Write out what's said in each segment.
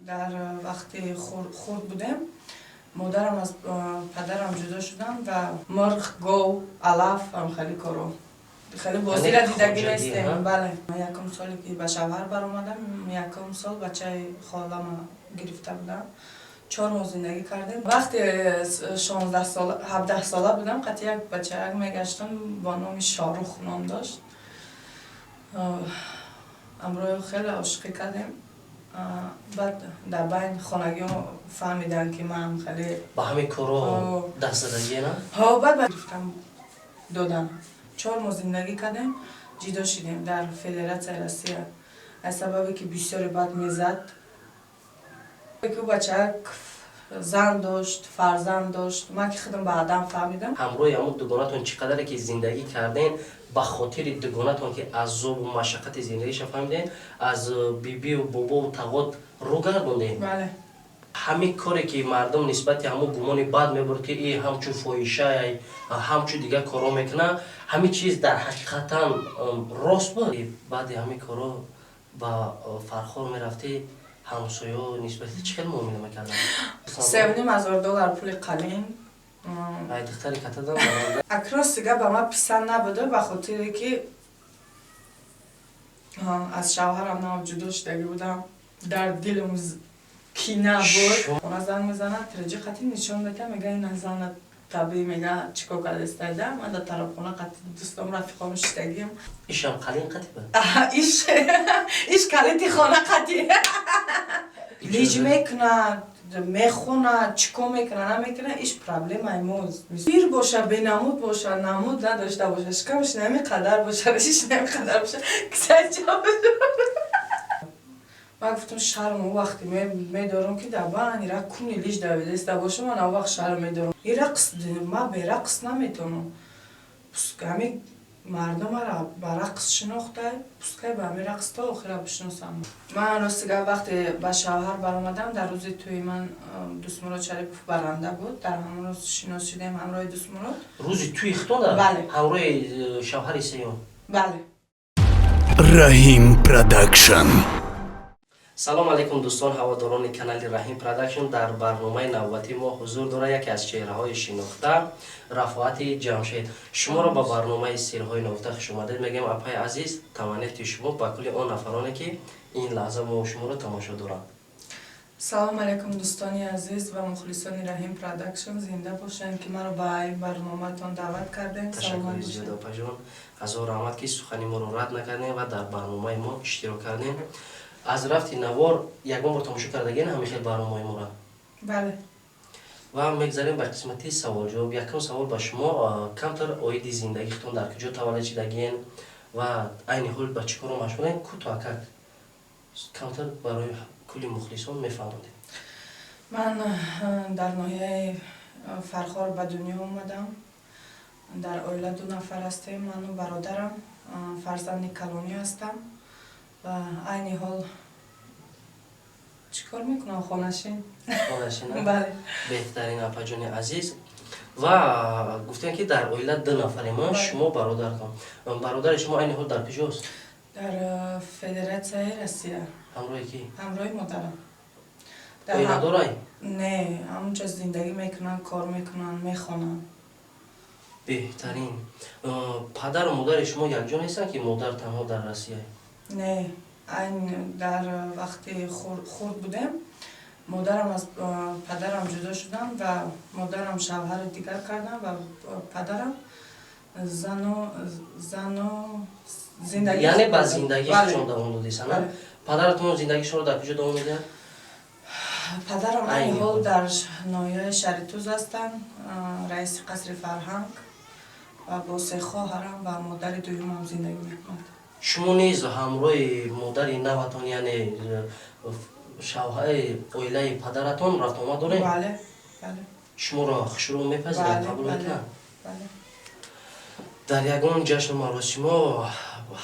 Дар вақти хурд будем, модарам аз падарам ҷудо шуданд ва мурғ, гов, алаф, ам хеле коро. Хеле бозира Яъне дидагӣ хоҷагӣ, нестем. Ҳа? Бале. Якум соле ки ба шавҳар баромадам, якум сол бачаи холама гирифта будам. 4 моҳ зиндагӣ кардем. Вақте 16 сола, 17 сола будам, қати як бачаяк мегаштам, бо номи Шорух ном дошт. Амрои хеле ошиқӣ кардем. Баъд дар байн хонагиҳо фаҳмиданд, ки ман хеле Ба ҳамин коро О. даст задагӣ, на? Ҳо, баъд гирифтам, додам. 4 моҳ зиндагӣ кардем, ҷидо шидем дар Федератсияи Россия, аз сабабе ки бисёре бад мезад, ки ӯ бачаяк зан дошт, фарзанд дошт. Ман ки худам баъдан фаҳмидам. Ҳамроҳи ҳамун дугонатон чӣ қадаре ки зиндагӣ кардем, ба хотири дугонатон ки азобу машаққати зиндагиша фаҳмидем, аз бибию бобову тағот рӯ гардондем? Бале. Ҳамин коре ки мардум нисбати ҳамун гумони бад мебурд, ки и ҳамчун фоҳишай, ҳамчун дигар корҳо мекунад, ҳамин чиз дар ҳақиқатан рост буд? Баъди ҳамин корҳо ба Фархор мерафтӣ, ҳамсоё нисбати чӣ хел муомила мекарданд? 3,5 ҳазор доллар пули қалин. Ай духтари катадан. Акнун сига ба ман писанд набуда, ба хотире ки аз шавҳарам нав ҷудо шудагӣ будам, дар дилам кина буд. Хона занг мезанад, тираҷи қатӣ нишон медиҳам, мега: «Ина зана табиӣ», мега: «Чӣ кор кардастайда?» Ман дар тарабхона қатӣ дӯстом, рафиқом шиштагиам. Ишам қалин қатӣ ба? Иш калити хона қатӣ лиҷ мекунад, мехонад, чӣ кор мекунад, намекунад, иш проблемаи мост. Пир боша, бенамуд боша, намуд надошта боша, шикамаш нами қадар боша, ришиш нами қадар боша, кисача боша. Ман гуфтам, шарм о вақте медорам, ки дар бани ра куни лиш давидаиста боша, ман он вақт шарм медорам. И рақс, ман берақс наметавонам. Ҳами мардум мара ба рақс шинохта, пускай ба ҳами рақс то охира бишиносам. Ман рости гап, вақте ба шавҳар баромадам, дар рӯзи тӯи ман Дӯстмурод Шарипов баранда буд. Дар ҳамон рӯз шинос шудем ҳамроҳи Дӯстмурод. Рӯзи тӯи хитода? Бале. Ҳамроҳи шавҳари сеюм? Бале. Раҳим Продакшн. Салом алейкум, дӯстон, ҳаводорони канали Раҳим Продакшн. Дар барномаи навбатии мо ҳузур дорад яке аз чеҳраҳои шинохта, Рафоати Ҷамшед. Шуморо ба барномаи Сирҳои ногуфта хушомадед мегӯем, апаи азиз. Таманниёти шумо ба кулли он нафароне, ки ин лаҳза мо шуморо тамошо доранд. Салом алейкум, дӯстони азиз ва мухлисони Раҳим Продакшн. Зинда бошанд, ки маро ба ин барномаатон даъват кардем. Ташаккури зиёд, опаҷон, ҳазор раҳмат, ки сухани моро рад накардем ва дар барномаи мо иштирок кардем. Аз рафти навор ягон бор тамошо кардагин ҳамин хел барномаи моро? Бале. Ва мегзарем ба қисмати саволҷавоб. Якум савол ба шумо: камтар оиди зиндагихтон, дар куҷо таваллуд шидагиен ва айни ҳол ба чӣ коро машғулен, кӯтоҳакак камтар барои кулли мухлисон мефаҳмондед. Ман дар ноҳияи Фархор ба дунё омадам. Дар оила ду нафар ҳастем, ману бародарам. Фарзанди калонӣ ҳастам ва айни ҳол чӣ кор мекунам? Хонашин. Хонашин. Бале. Беҳтарин, апаҷони азиз. Ва гуфтем, ки дар оила ду нафарем, шумо, бародаратон. Бародари шумо айни ҳол дар куҷост? Дар Федератсияи Россия. Ҳамроҳи ки? Ҳамроҳи модарам. Оила дорай? Не, ҳамонҷо зиндагӣ мекунанд, кор мекунанд, мехонанд. Беҳтарин. Падару модари шумо якҷо нестанд, ки модар танҳо дар Россия? Не, айн дар вақти хурд будем, модарам аз падарам ҷудо шуданд ва модарам шавҳари дигар карданд ва падарам зану зиндагӣ. Яъне ба зиндагишон давом додисана? Падаратон зиндагишонро дар куҷо давом медиҳад? Падарам айни ҳол дар ноҳияи Шаритуз ҳастанд, раиси қасри фарҳанг, ва бо се хоҳарам ва модари дуюмам зиндагӣ мекунад. Шумо низ ҳамроҳи модари наватон, яъне шавҳари оилаи падаратон, рафтуомад дорем? Бале. Шуморо хушрӯ мепазирад, қабул мекунад? Дар ягон ҷашну маросимо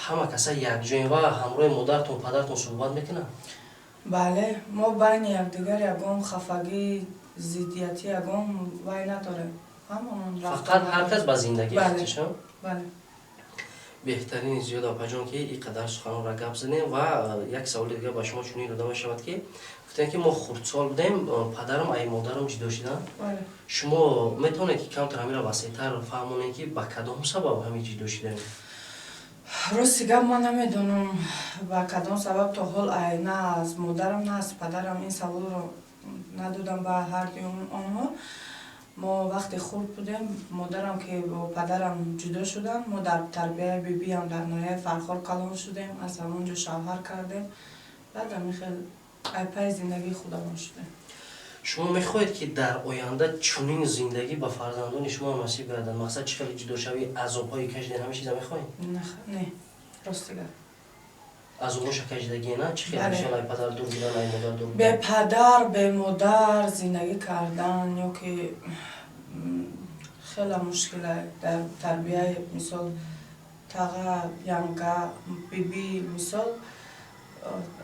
ҳама каса якҷоем ва ҳамроҳи модаратон, падаратон суҳбат мекунанд? Бале, мо байни якдигар ягон хафагӣ, зиддиятӣ, ягон вай надорем. Фақат ҳар кас ба зиндагӣ. Бале. Беҳтарини зиёд, апаҷон, ки ин қадар суханонро гап задем. Ва як саволи дигар ба шумо чунин дода мешавад, ки гуфтем, ки мо хурдсол будем, падарам ай модарам ҷудо шуданд. Шумо метавонед, ки камтар ҳаминро васеътар фаҳмонед, ки ба кадом сабаб ҳамин ҷудо шудем? Рости гап, ман намедонам, ба кадом сабаб. То ҳол на аз модарам, на аз падарам ин саволро надодам ба ҳардуи онҳо. Мо вақте хурд будем, модарам ки бо падарам ҷудо шуданд, мо дар тарбияи бибиам дар ноҳияи Фархор калон шудем. Аз ҳамон ҷо шавҳар кардем, баъд ҳамин хел айпаи зиндагии худамон шудем. Шумо мехоҳед, ки дар оянда чунин зиндагӣ ба фарзандони шумо насиб гардад? Мақсад, чӣ хеле ҷудошавӣ, азобҳое кашиден, ҳамин чиза мехоҳед? Не, рости гап. Азобоша кашидагӣ, на? Чӣ хел, мисол, ай падар дур будан, ай модар дур будан? Бепадар, бемодар зиндагӣ кардан ё ки хеле мушкила дар тарбияи, мисол, таға, янга, биби. Мисол,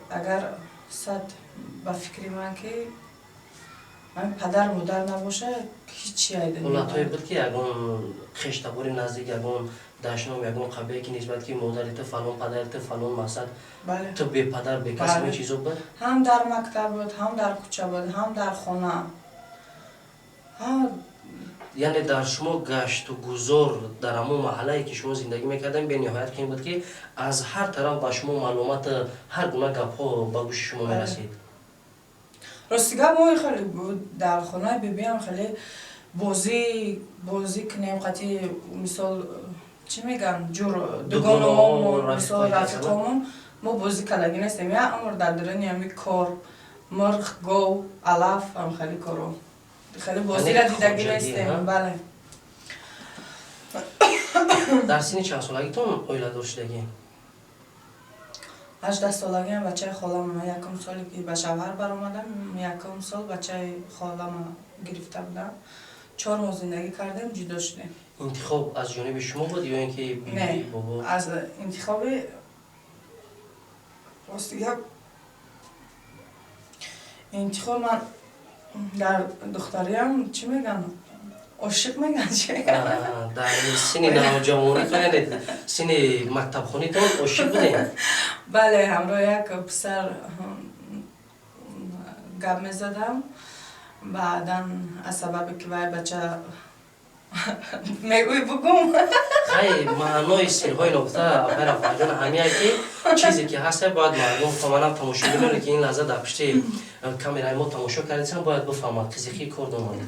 агар сад ба фикри ман, ки падар модар набошад, ҳичи. Ҳолатҳое буд, ки ягон хештабори наздик, ягон дашном, ягон қабие, ки нисбат ки модари ту фалон, падари ту фалон, мақсад, ту бепадар, бекас, ҳамин чизо буд? Ҳам дар мактаб буд, ҳам дар кӯча буд, ҳам дар хона. Яъне дар шумо гашту гузор дар ҳамон маҳаллае, ки шумо зиндагӣ мекардем, бениҳоят қиин буд, ки аз ҳар тараф ба шумо маълумот, ҳар гуна гапҳо ба гӯши шумо мерасид. Рости гап, мо хеле дар хонаи бибиам хеле бозӣ бозӣ кунем қати, мисол, чӣ мегӯям, ҷур дугонаҳомон, мисол, рафиқомон, мо бозӣ кардагӣ нестем. Як умр дар даруни ҳами кор, мурғ, гов, алаф, ҳам хеле коро, хеле бозира дидагӣ нестем, бале. Дар синни чанд солагитон оиладор шудагӣ? 18 солагиам бачаи холама, якум соле ки ба шавҳар баромадам, якум сол бачаи холама гирифта будам. 4 моҳ зиндагӣ кардем, ҷудо шудем. Интихоб аз ҷониби шумо буд ё ин ки Не. Бобо? Аз интихоби, рости гап, интихоб, ман дар духтариам, чӣ мегӯянд, ошиқ мегӯянд, чӣ? Дар синни навҷавонитон, яъне синни мактабхонитон ошиқ будем? Бале, ҳамроҳ як писар гап мезадам. Баъдан аз сабабе ки вай бача, мегӯй, бугум? Хай, маънои сирҳои ногуфта, апай Рафоатҷон, ҳамияе, ки чизе ки ҳаста, бояд мардум фаҳманам. Тамошобиноне, ки ин лаҳза дар пушти камераи мо тамошо кардесам, бояд бифаҳмад, қизиқии кор донанд.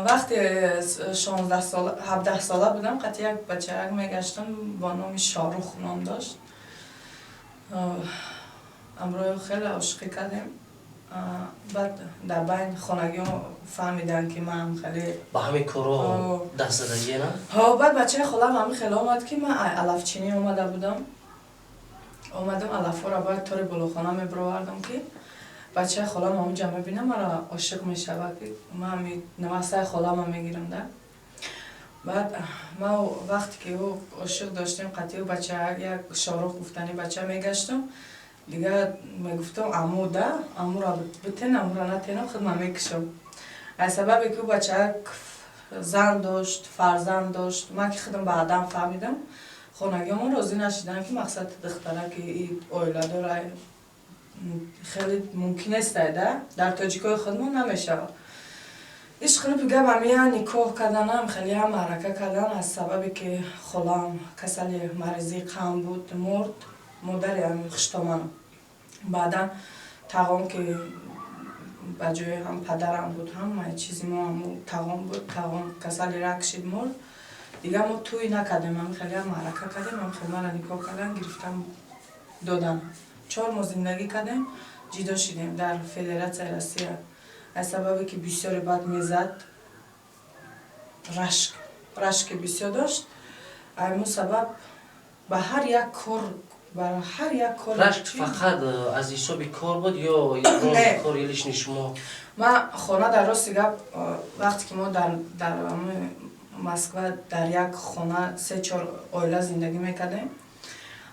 Вақте 16 сола, 17 сола будам, қати як бачаяк мегаштам, бо номи Шорух ном дошт. Ҳамроҳи хеле ошиқӣ кардем. Баъд дар байн хонагиҳо фаҳмиданд, ки ман хеле ба ҳамин корҳо даст задагӣ, на? Ҳо, баъд бачаи холам ҳамин хеле омад, ки ман алафчинӣ омада будам. Омадам, алафҳоро бояд тори болохона мебировардам, ки бачаи холам ҳамонҷа мебинам, маро ошиқ мешавад, ки ман навасаи холама мегирам да. Баъд ма вақте ки ӯ ошиқ доштем, қатъи ӯ бача, як Шорух гуфтани бача мегаштам. Дигар мегуфтам: «Аму да, амура битен, амура натенам, худма мекушам». Аз сабабе ки ӯ бача зан дошт, фарзанд дошт, ман ки худам баъдан фаҳмидам, хонагиҳомон розӣ нашиданд, ки мақсад, духтара ки оиладора, хеле мумкин нестай да, дар тоҷикои худмон намешавад. Ишқилиб гапам, я никоҳ карданам, хеле ям маърака кардан. Аз сабабе ки холам касали маризии қанд буд, мурд, модари хуштоманам. Баъдан тағом, ки ба ҷои ҳам падарам буд, ҳамаи чизи мо ҳаму тағом буд, тағом касали рак шид, мурд. Дигар мо тӯй накардем, ҳам хеле ям маърака кардем, ҳам хеле мара никоҳ кардан, гирифтам, додан. 4 моҳ зиндагӣ кардем, ҷидо шидем дар Федератсияи Россия. Аз сабабе ки бисёре бад мезад, рашк, рашки бисёр дошт, айму сабаб ба ҳар як кор, ба ҳар як кор. Рашк фақат аз ҳисоби кор буд ё ягон кори личный шумо? Ман хона, дар рости гап, вақте ки мо дар Москва дар як хона се чор оила зиндагӣ мекардем,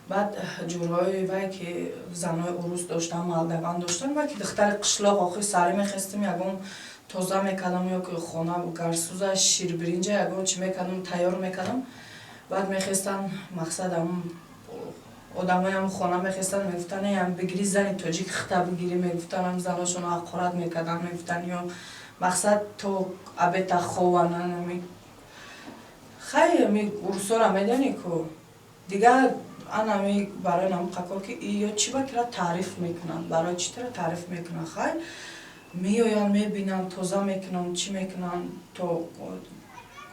баъд ҷурҳои вай, ки занҳои урус доштан, молдаван доштан, вай ки духтари қишлоқ, охир саҳарӣ мехестим, ягон тоза мекардам ё ки хона гарсуза, ширбиринҷа, ягон чӣ мекардам, тайёр мекардам. Баъд мехестан, мақсад, одамои ҳам хона мехестан, мегуфтан: «Ам бигири, зани тоҷик хита бигирӣ», мегуфтан. Ам заношонро ҳақорат мекардан, мегуфтан ё мақсад то обед а хованан. Хай, ами урусора медонӣ ку, дигар анами барои намқакор ки ё чӣ ба тира таъриф мекунанд, барои чӣ тира таъриф мекунанд? Хай, меоянд, мебинанд, тоза мекунанд, чӣ мекунанд, то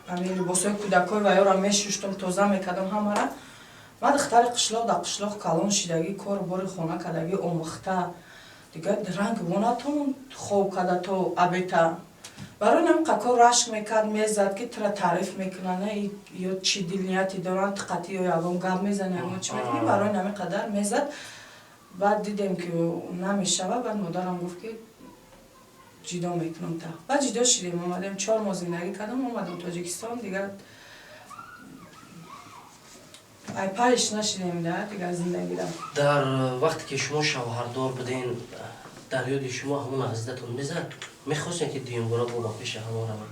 ами либосҳои кӯдакҳои ваёра мешуштум, тоза мекардам ҳамара. Ман духтари қишлоқ, дар қишлоқ калон шидагӣ, кору бори хона кардагӣ, омӯхта. Дигар ранг вонатон хоб карда то обед а. Барои намқакор рашк мекард, мезад, ки тира таъриф мекунанд ё чӣ дилнияте доранд, тиққати ё ягон гап мезани, ягон чӣ мекунӣ. Барои нами қадар мезад. Баъд дидем, ки намешавад. Баъд модарам гуфт, ки ҷидо мекунам та. Баъд ҷидо шидем, омадем, 4 моҳ зиндагӣ кардам, омадам Тоҷикистон. Дигар айпайш нашидем да дигар зиндагида. Дар вақте ки шумо шавҳардор буден, дар ёди шумо ҳамон азизатон мезад? Мехостем, ки дуюмбора бо ба пеши ҳамон равад?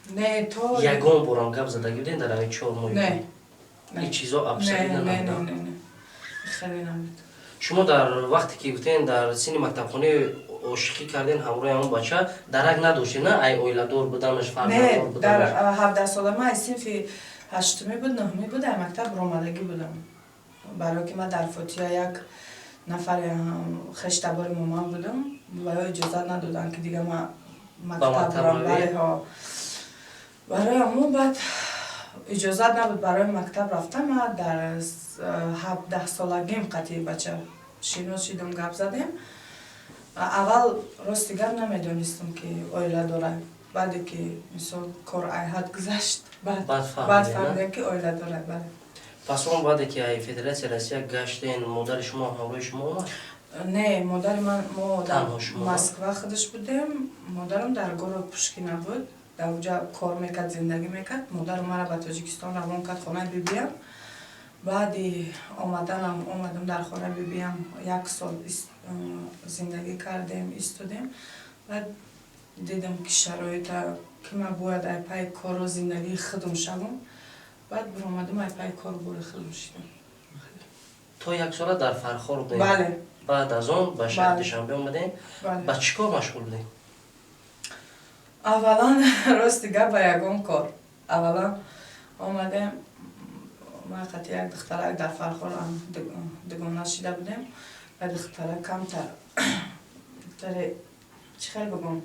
Не, то Ягон борам гап задагӣ буден дар ҳамин 4 моҳ? Не. Ин чизо абсолютно набуда? Не, хеле набуд. Шумо дар вақте ки гуфтен, дар синни мактабхонӣ ошиқӣ карден ҳамроҳи ҳамон бача, дарак надоштед, на ай оиладор буданаш, фарзанддор Не, дар буданаш? 17 сола ман аз синфи ҳаштумӣ буд, нуҳумӣ буд, ай мактаб ромадагӣ будам, барое ки ман дар фотиҳа як нафаре хештабори моман будам ва ё иҷозат надоданд, ки дига ман мактаб мактаб рам. равӣ? Бале, ҳо, барои ҳамон баъд иҷозат набуд барои мактаб рафтан. Ман дар 17 солагим қатъи бача шинос шидам, гап задем. Аввал, рости гап, намедонистам, ки оила дорад. Баъде ки, мисол, кор айҳад гузашт, баъд Баъд баъд фаҳмидем, на? фаҳмидем, ки оила дорад, бале. Пас он баъде ки ай Федератсияи Россия гаштен, модари шумо ҳамроҳи шумо омад? Не, модари ман, мо дар Танҳо шумо? Москва худаш будем. Модарам дар город Пушкина буд, дар уҷа кор мекард, зиндагӣ мекард. Модарам мара ба Тоҷикистон равон кард, хонаи бибиям. Баъди омаданам, омадам, дар хонаи бибиям як сол зиндагӣ кардем, истодем. Баъд дидам, ки шароита, ки ман бояд ай пайи кору зиндагии худам шавам. Баъд биромадам, ай пайи кору бори худам шидам. То як сола дар Фархор будем? Бале. Баъд аз он ба шаҳри Бале. Душанбе омадем? Бале. Ба чӣ кор машғул будем? Аввалан, рости гап, ба ягон кор. Аввалан омадем, ма қати як духтарак дар Фархор дугона шида будем ва духтарак камтар таре, чӣ хел бигӯм,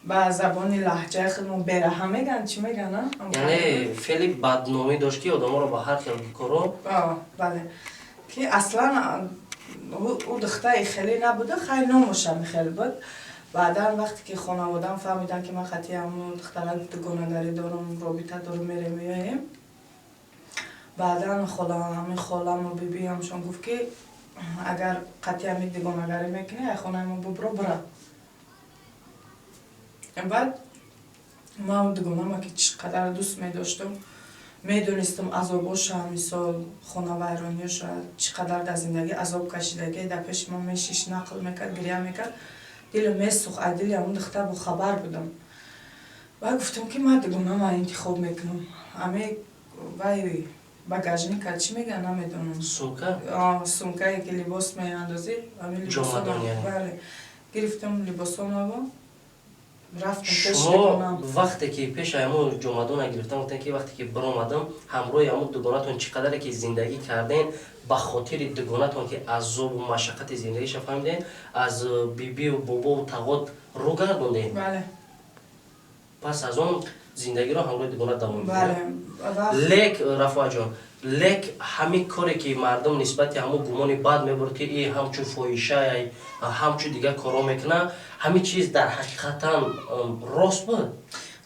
ба забони лаҳҷаи худмон бераҳа меган, чӣ меган, а? Яъне феъли бадномӣ дошт, ки одаморо ба ҳар хел коро Бале, ки аслан ӯ духтари хеле набуда, хай, номушам хел буд. Баъдан вақте ки хонаводам фаҳмиданд, ки ман хати ҳамун духтарак дугонагарӣ дорам, робита дорам, мерем, меоем, баъдан ҳамин холаму бибиамшон гуфт, ки агар қатъи ҳамин дугонагарӣ мекунӣ, ай хонаи мо бубро, бира. Баъд ман дугонама, ки чӣ қадар дӯст медоштам, медонистам азобоша, мисол, хонавайрониёша, чӣ қадар дар зиндагӣ азоб кашидагӣ. Дар пеши ман мешиш, нақл мекард, гиря мекард, дилам месӯхт. Ай дили ҳамун духтар бохабар будам. Баъд гуфтам, ки ман дугонама интихоб мекунам. Ами вай багажник а чӣ мегӯян, намедонам. Сумка? Сумкае, ки либос меандозӣ. Ҷомадон. Бале, гирифтам либосомаво, рафтам пеши Шумо дугонам. вақте ки пеши ҳамун ҷомадона гирифтам, гуфтем, ки вақте ки биромадам, ҳамроҳи ҳамун дугонатон чӣ қадаре ки зиндагӣ кардем, ба хотири дугонатон, ки азобу машаққати зиндагиша фаҳмидем, аз бибию бобову тағот рӯ гардондем? Бале. Пас аз он зиндагиро ҳамроҳи дугона давом? Бале. Лек, Рафоаҷон, лек ҳамин коре, ки мардум нисбати ҳамун гумони бад мебурд, ки и ҳамчун фоҳишай, ҳамчун дигар корҳо мекунад, ҳамин чиз дар ҳақиқатан рост буд?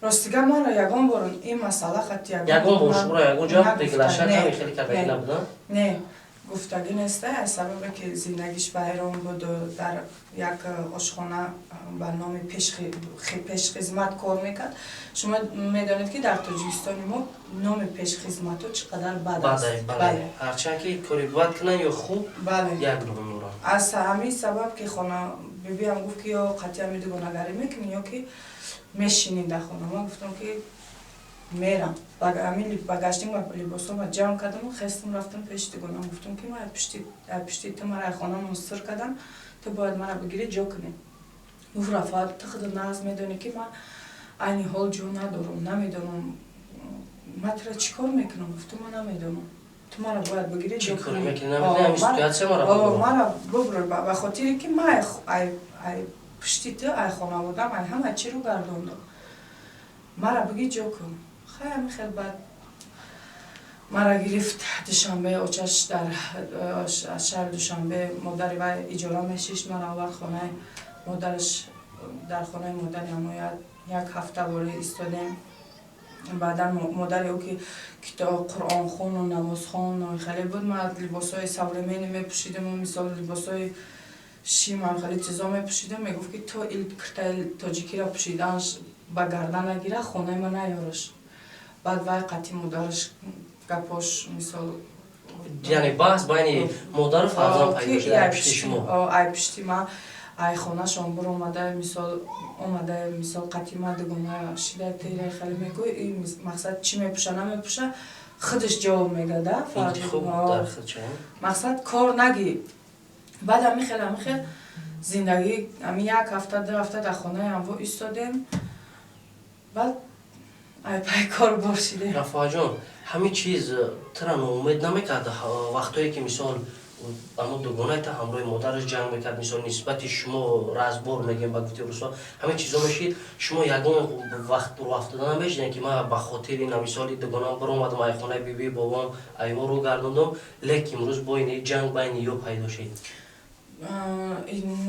Ростига, маро ягон бор ин масъала хати Ягон бор шуморо ягон ҷо приглашать ҳамин хеле кардагӣ набуданд? Не, гуфтагӣ неста. Аз сабабе ки зиндагиш вайрон буду, дар як ошхона ба номи пешхизмат кор мекард. Шумо медонед, ки дар Тоҷикистони мо номи пешхизматҳо чӣ қадар бад аст. Ҳарчанд ки кори бад кунанд ё хуб, як ном доранд. Аз ҳамин сабаб, ки хона бибиам гуфт, ки ё қатъиян дугонагарӣ мекунӣ, ё ки мешинӣ дар хона. Ман гуфтам, ки Мерам, багажник либосома ҷамъ кардаму хестам, рафтам пеши дугонам, гуфтам, ки ма пишти ту мара хонамон сир кардам, ту бояд мара бигирӣ, ҷо кунӣ. Гуфт: «Рафоат, ту худат нағз медонӣ, ки ман айни ҳол ҷо надорам, намедонам ман тура чӣ кор мекунам». Гуфтам: «Ман намедонам, ту мара бояд бигирӣ, ҷо кунӣ, мара бубр, ба хотире ки ман ай пушти ту, ай хонаводам, ай ҳама чӣ рӯ гардондам, мара бигӣ, ҷо кун». Хай, ами хел баъд мара гирифт. Душанбе очаш дар шаҳри Душанбе модари вай иҷора мешишт. Мара овард хонаи модараш. Дар хонаи модари ҳамо як ҳафта ворӣ истодем. Баъдан модари ӯ, ки қуръонхону намозхону хеле буд, ман либосҳои современный мепӯшидиму мисол либосҳои шимам, хеле чизо мепӯшидам. Мегуфт, ки то ил киртаи тоҷикиро пӯшиданаш ба гардан нагира, хонаи ма наёраш. Баъд вай қатъи модараш гапош мисол. Яъне баҳс байни модару фарзанд пайдо шуда пишти шумо? Ай пишти ма ай хонашон биромада, мисол, омада, мисол, қатъи ма дугона шида, тира хеле мегӯй, и мақсад чӣ мепӯша, намепӯша, худаш ҷавоб мегада. Мақсад, кор наги. Баъд ами хел зиндагӣ, ами як ҳафта, 2 ҳафта дар хонаи ҳамво истодем, баъд ай пай кор бор шидем. Рафоаҷон, ҳамин чиз тура ноумед намекард? Вақтое ки, мисол, амо дугонаи та ҳамроҳи модараш ҷанг мекард, мисол, нисбати шумо разбор мегем, ба гуфти русо, ҳамин чизо мешид, шумо ягон вақт рӯафтода намешидем, ки ман ба хотири ина, мисоли, дугонам биромадам ай хонаи биби бобом, айво рӯ гардондум, лекин имрӯз бо ини ҷанг байни ё пайдо шид?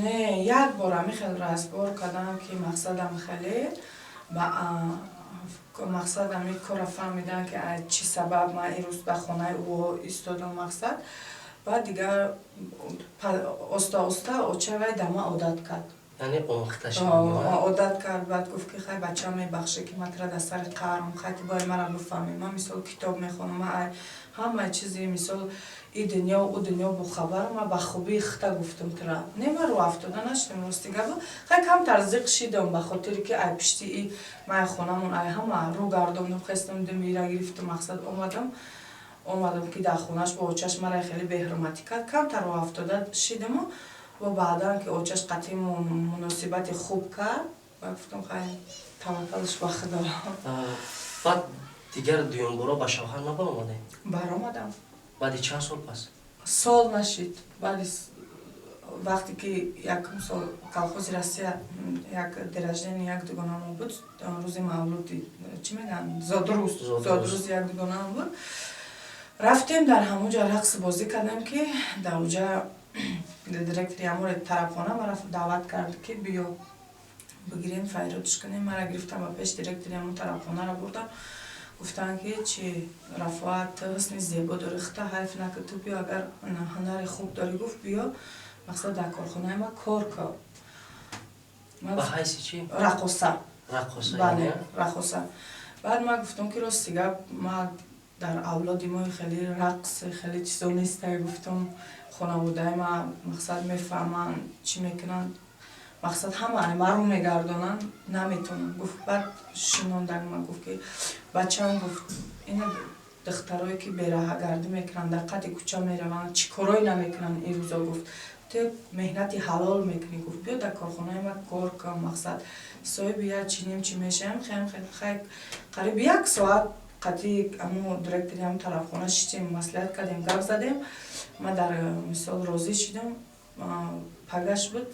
Не, як бор ами хел разбор кардам, ки мақсадам хеле ба мақсад ами кора фаҳмидам, ки чӣ сабаб ман ирӯз дар хонаи ӯ истодам. Мақсад, баъд дигар оста оста оча вай да ман одат кард. Яъне омӯхта? Одат кард. Баъд гуфт, ки хай, бача, мебахшӣ, ки ман тура дар сари қаҳрам. Хай, ту бояд мара бифаҳмӣ. Ман, мисол, китоб мехонам, ман ҳамаи чизи, мисол, и дунё, ӯ дунё бохабарам. Ман ба хубии хита гуфтам тура. Не, ман рӯ афтода нашудем, рости гап. Хай, камтар зиқ шидам, ба хотире ки ай пишти и ман ай хонамон, ай ҳама рӯ гардондам, хестам, димира гирифтам, мақсад, омадам, ки дар хонаш бо очаш мара хеле беҳурматӣ кард. Камтар рӯ афтода шидаму бо баъдан ки очаш қатъи муносибати хуб кард ва гуфтам: хай, таваккалш ба Худо. Баъд дигар дуюмбора ба шавҳар набаромадем? Баромадам. Баъди чанд сол пас? Сол нашид. Баъди вақте ки якум сол колхози Россия як день рождения як дугонамон буд, рӯзи мавлуди, чӣ мегӯянд, зодрӯз, зодрӯзи як дугонамон буд, рафтем, дар ҳамонҷа рақс бозӣ кардем, ки дар оҷа директори ҳаморе тарабхона мара даъват кард, ки биё, бигирем, файродш кунем. Мара гирифтам, ба пеш директори ҳамон тарабхонаро бурдам. Гуфтанд, ки чи, Рафоат, ту ҳусни зебо дорӣ, хита ҳайф накун, ту биё, агар ҳунари хуб дорӣ, гуфт, биё, мақсад, дар корхонаи ма кор кун. Ба ҳайси чӣ? Раққоса. Раққоса? Бале, раққоса. Баъд ман гуфтам, ки рости гап, ман дар авлоди мо хеле рақс, хеле чизо неста. Гуфтам, хонаводаи ма, мақсад, мефаҳманд, чӣ мекунанд, мақсад, ҳама маро мегардонанд, наметонам. Гуфт, баъд шинондаг ма, гуфт, ки бачам, гуфт, ина духтарое ки бераҳагардӣ мекунанд, дар қади кӯча мераванд, чӣ корое намекунанд ин рӯзо, гуфт, ту меҳнати ҳалол мекунӣ, гуфт, биё, дар корхонаи ма кор кун, мақсад, соҳиби як чи ним чи мешавем. Хай, қариби як соат қатъи амо директори ҳам тарафхона шитем, маслиҳат кардем, гап задем. Ман дар, мисол, розӣ шидам. Пагаш буд,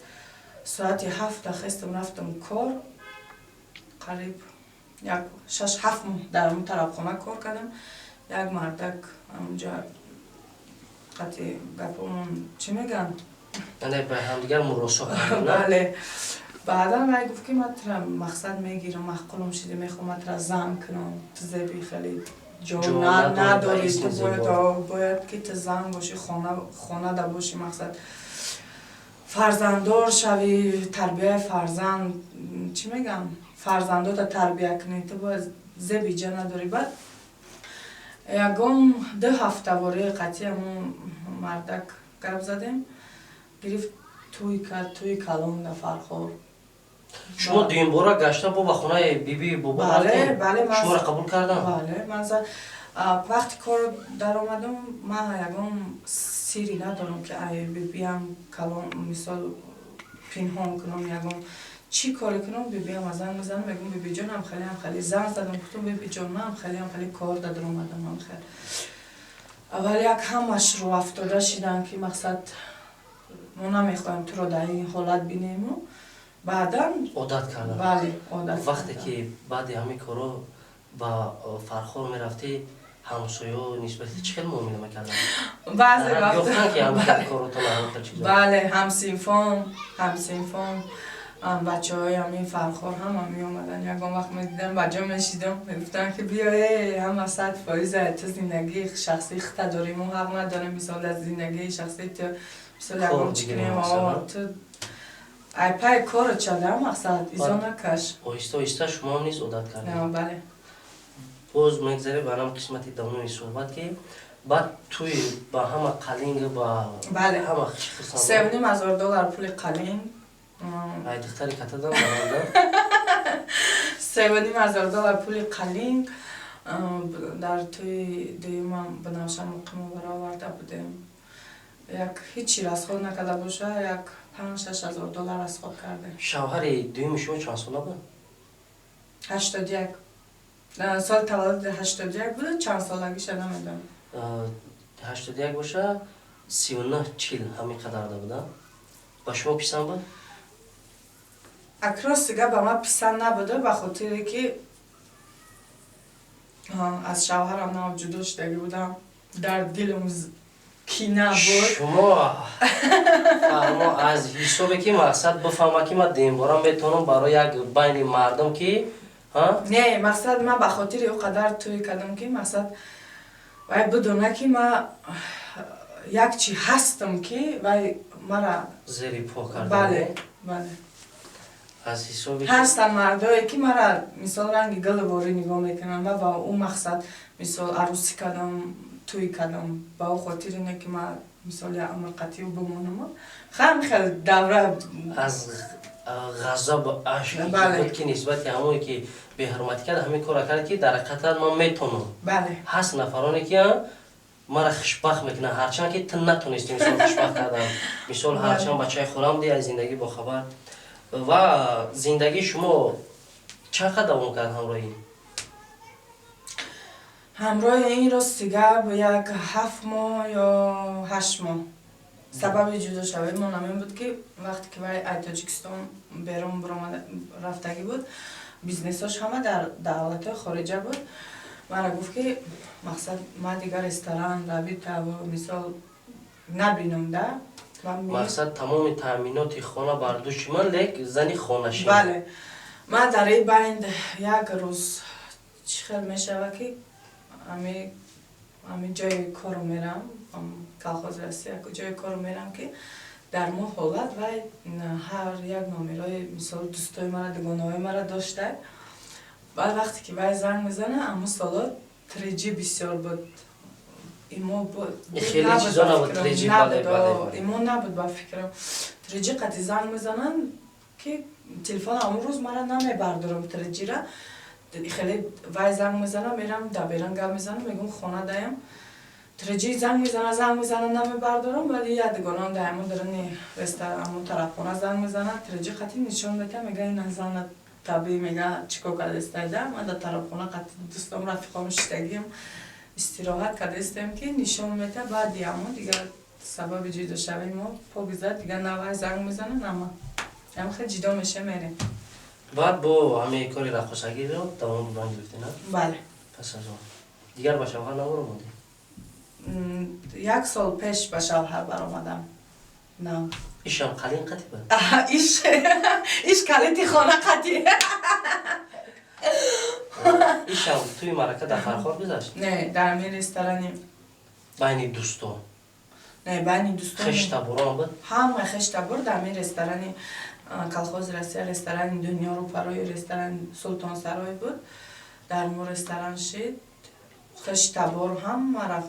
соати 7-та хестам, рафтам кор. Қариб як 6-7 моҳ дар ҳамон тарабхона кор кардам. Як мардак ҳамонҷа қатъи гапомон, чӣ мегӯянд? Яъне ба ҳамдигар муросо? Бале. Баъдан вай гуфт, ки ман тура, мақсад, мегирам, маъқулам шида, мехоҳам ман тура зан кунам, ту зеби хеле ҷо надорӣ, ту бояд ки ту зан бошӣ, хонада бошӣ, мақсад, фарзанддор шавӣ, тарбияи фарзанд, чӣ мегӯям, фарзандота тарбия кунӣ, ту бояд зеби ҷа надорӣ. Баъд ягон 2 ҳафта вораи қатъи ҳамон мардак гап задем, гирифт, тӯй кард, тӯи калон дар Фархор. Шумо дуюмбора гашта бо ба хонаи биби бобо Бале, бале. Шуморо қабул кардан? Бале, ман вақти кор даромадам, ман ягон сирри надорам, ки ай бибиям калон, мисол, пинҳон кунам. Ягон чӣ коре кунам, бибиам занг мезанам, мегӯм: «Бибиҷон, ҳамхеле, ҳамхеле». Занг задам, гуфтам: «Бибиҷон, ман ҳамхеле, ҳамхеле кор даромадам». Ҳамхел аввал як ҳамаш рӯ афтода шидан, ки мақсад мо намехоҳем туро дар ин ҳолат бинему баъдан Одат кардан. Бале, одат. Вақте ки баъди ҳамин корро ба Фархор мерафтӣ, ҳамсоё нисбати чӣ хел муомила мекарданд? Баъзе ёфтан ки ҳамхел коротон, ҳамхел чизо? Бале, ҳамсинфон, бачаҳои ҳамин Фархор ҳама меомаданд. Ягон вақт медидам, ба ҷо мешидам, мегуфтанд, ки биё, э, ҳама 100% ту зиндагии шахсии худта дорӣ, мо ҳақ надорем, мисол, дар зиндагии шахсии ту, мисол, ягон чӣ кунем. Ту ай пай корот шада, мақсад, изо накаш. Оҳиста оҳиста шумоам низ одат кардед. Бале. Боз мегзарем ба нам қисмати давоми суҳбат, ки баъд тӯи ба ҳама қалинг ба Бале. ҳама. 3500 доллар пули қалинг. Ай духтари катадан баранда. 3500 доллар пули қалинг. Дар тӯи дуюмам Банавша Муқимова оварда будем. Як ҳичи расход накарда боша, як 5-6 ҳазор доллар расход кардем. Шавҳари дуюми шумо чанд сола буд? 81 соли таваллуди, 81 буд, чанд солагиша намедонам. 81 боша, 39, 40 ҳамин қадарда буда. Ба шумо писанд буд? Акрости гап, ба ман писанд набуда, ба хотире ки аз шавҳарам нав ҷудо шудагӣ будам, дар дилам кина буд. Шумо фаҳмо, аз ҳисобе ки мақсад бифаҳма, ки ман дуюмбора метавонам барои як байни мардум ки Не, мақсад, ман ба хотири ӯ қадар тӯй кардам, ки мақсад вай бидона, ки ман як чи ҳастам, ки вай мара зери по карда. Бале. Аз ҳисоби Ҳастанд мардое, ки мара, мисол, ранги гулворӣ нигоҳ мекунанд. Ман ба ӯ мақсад, мисол, арӯсӣ кардам, тӯй кардам, ба ӯ хотири не, ки ман, мисол, як умр қатъи ӯ бимонам. Хам хел давра. Аз ғазаб, ашк буд, ки нисбати ҳамоне ки беҳурматӣ кард, ҳамин корро кард, ки дар ҳақиқатан ман метавонам. Бале. Ҳаст нафароне, ки мара хушбахт мекунанд, ҳарчанд ки ту натонистӣ, мисол, хушбахт кардан, мисол, ҳарчанд бачаи хӯрам ди, аз зиндагӣ бохабар. Ва зиндагии шумо чанд қад давом кард ҳамроҳи ин? Ҳамроҳи ин, рости гап, як 7 моҳ ё 8 моҳ. Сабаби ҷудошавиамон ҳамин буд, ки вақте ки вай аз Тоҷикистон берун биромада рафтагӣ буд, бизнесош ҳама дар давлатҳои хориҷа буд. Мара гуфт, ки мақсад, ман дигар ресторан равитаву, мисол, набинам да. Мақсад, тамоми таъминоти хона бар дӯши ман, лек зани хонашин. Бале. Ман дар ин байн як рӯз чӣ хел мешава, ки ами ҷои кору мерам, колхози Россия, ҷои кору мерам, ки дар мо ҳолат вай ҳар як номерои, мисол, дӯстои мара, дугонаҳои мара дошта. Баъд вақте ки вай занг мезана, аму соло 3G бисёр буд, имо Хеле чизо набуд, 3G, бале, бале. Имо набуд, ба фикрам. 3G қати занг мезананд, ки телефон амун рӯз мара намебардорам 3G-ра. Хеле вай занг мезана, мерам дар беран гап мезанам, мегӯм: «Хона даям». 3G занг мезана, занг мезана, намебардорам. Баъд як дугонам дар ҳамон даруни ресторан, ҳамон тарафхона занг мезана, 3G қати нишон мета, мега: «Ина зана табиӣ, мега, чӣ кор кардастайда?» Ман дар тарафхона қати дӯстом, рафиқом шиштагиам, истироҳат кардастем, ки нишон мета. Баъди ҳамон дигар сабаби ҷудошавии мо пок зад. Дигар на вай занг мезана, на ман. Ҳам хел ҷидо меша, мерем. Баъд бо ҳамаи кори раққосагиро давом додан гирифтӣ, на? Бале. Пас аз он дигар ба шавҳар набаромадӣ? Як сол пеш ба шавҳар баромадам. На. Ишам қалин қатӣ буд? Иш калити хона қатӣ. Ишам тӯи маърака дар Фархор гузашт? Не, дар ҳамин ресторани. Байни дӯстон? Не, байни дӯстон. Хештаборон буд? Ҳама хештабор дар ҳамин ресторани колхози Россия, ресторани Дунё, рӯпарои ресторани Султонсарой буд. Дар мо ресторан шид. Хештабор ҳама,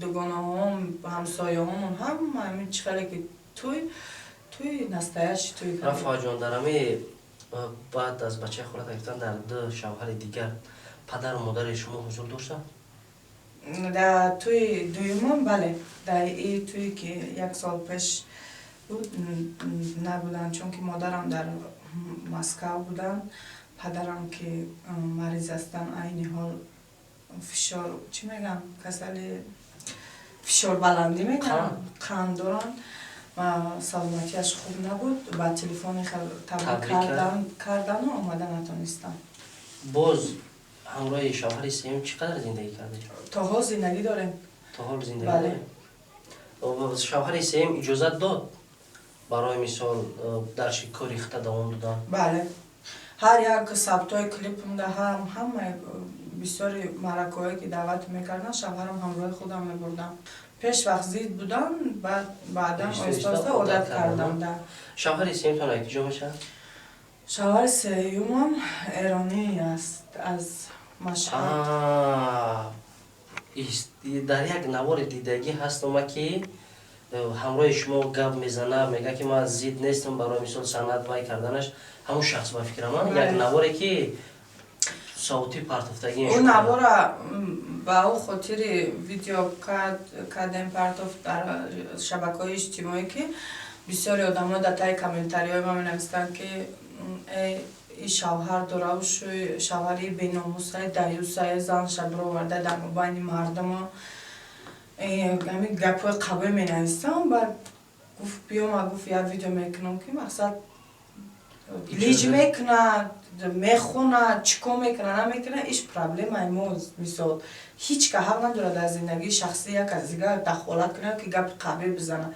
дугонаҳом, ҳамсояҳомон, ҳама ҳамин. Чӣ хеле ки туй, туй, настоящий туй. Рафоаҷон, дар ҳамин Баъд аз бачаи холата гирифтан дар ду шавҳари дигар падару модари шумо ҳузур доштанд? Дар тӯи дуюмам, бале. Дар и тӯе ки як сол пеш буд, набуданд, чунки модарам дар Москав буданд, падарам ки мариз ҳастанд, айни ҳол фишор, чӣ мегӯям, касали фишорбаландӣ мегӯям, қанд доранд ва саломатиаш хуб набуд. Ба телефони табрик кардану омада натонистам. Боз ҳамроҳи шавҳари сеюм чӣ қадар зиндагӣ кардед? То ҳол зиндагӣ дорем. То ҳол зиндагӣ дорем. Шавҳари сеюм иҷозат дод барои мисол дар кори хита давом додан? Бале, ҳар як сабтҳои клипмда, ҳамаи бисёри маъракаҳое ки даъват мекарданд, шавҳарам ҳамроҳи худам мебурдам. Пеш вақт зид будам, баъдан оҳиста оҳиста одат кардам. Шавҳари сеюмтон аз куҷо мешавад? Шавҳари сеюмам эронӣ аст, аз Машҳад. Дар як навори дидагӣ ҳастама ки ҳамроҳи шумо гап мезана, мега ки ман зид нестам барои мисол санъат вай карданаш. Ҳамун шахс ба фикрам як наворе ки савти партофтагӣ. Ӯ навора ба ӯ хотири видео кардем, партофт дар шабакаҳои иҷтимоӣ, ки бисёри одамо дар таи комментариҳои ман менависанд, ки и шавҳар дораву шӯй, шавҳари беномусай, даюсай, занша бироварда дар мобайни мардумо, ҳамин гапҳои қабул менависам. Баъд гуфт, биёма, гуфт, як видео мекунам, ки мақсад лиҷ мекунад, мехонад, чӣ кор мекунад, намекунад, иш проблемаи мо. Мисол, ҳеҷ ка ҳақ надорад дар зиндагии шахсӣ як аз дигар дахолат кунад, ки гапи қабил бизанад.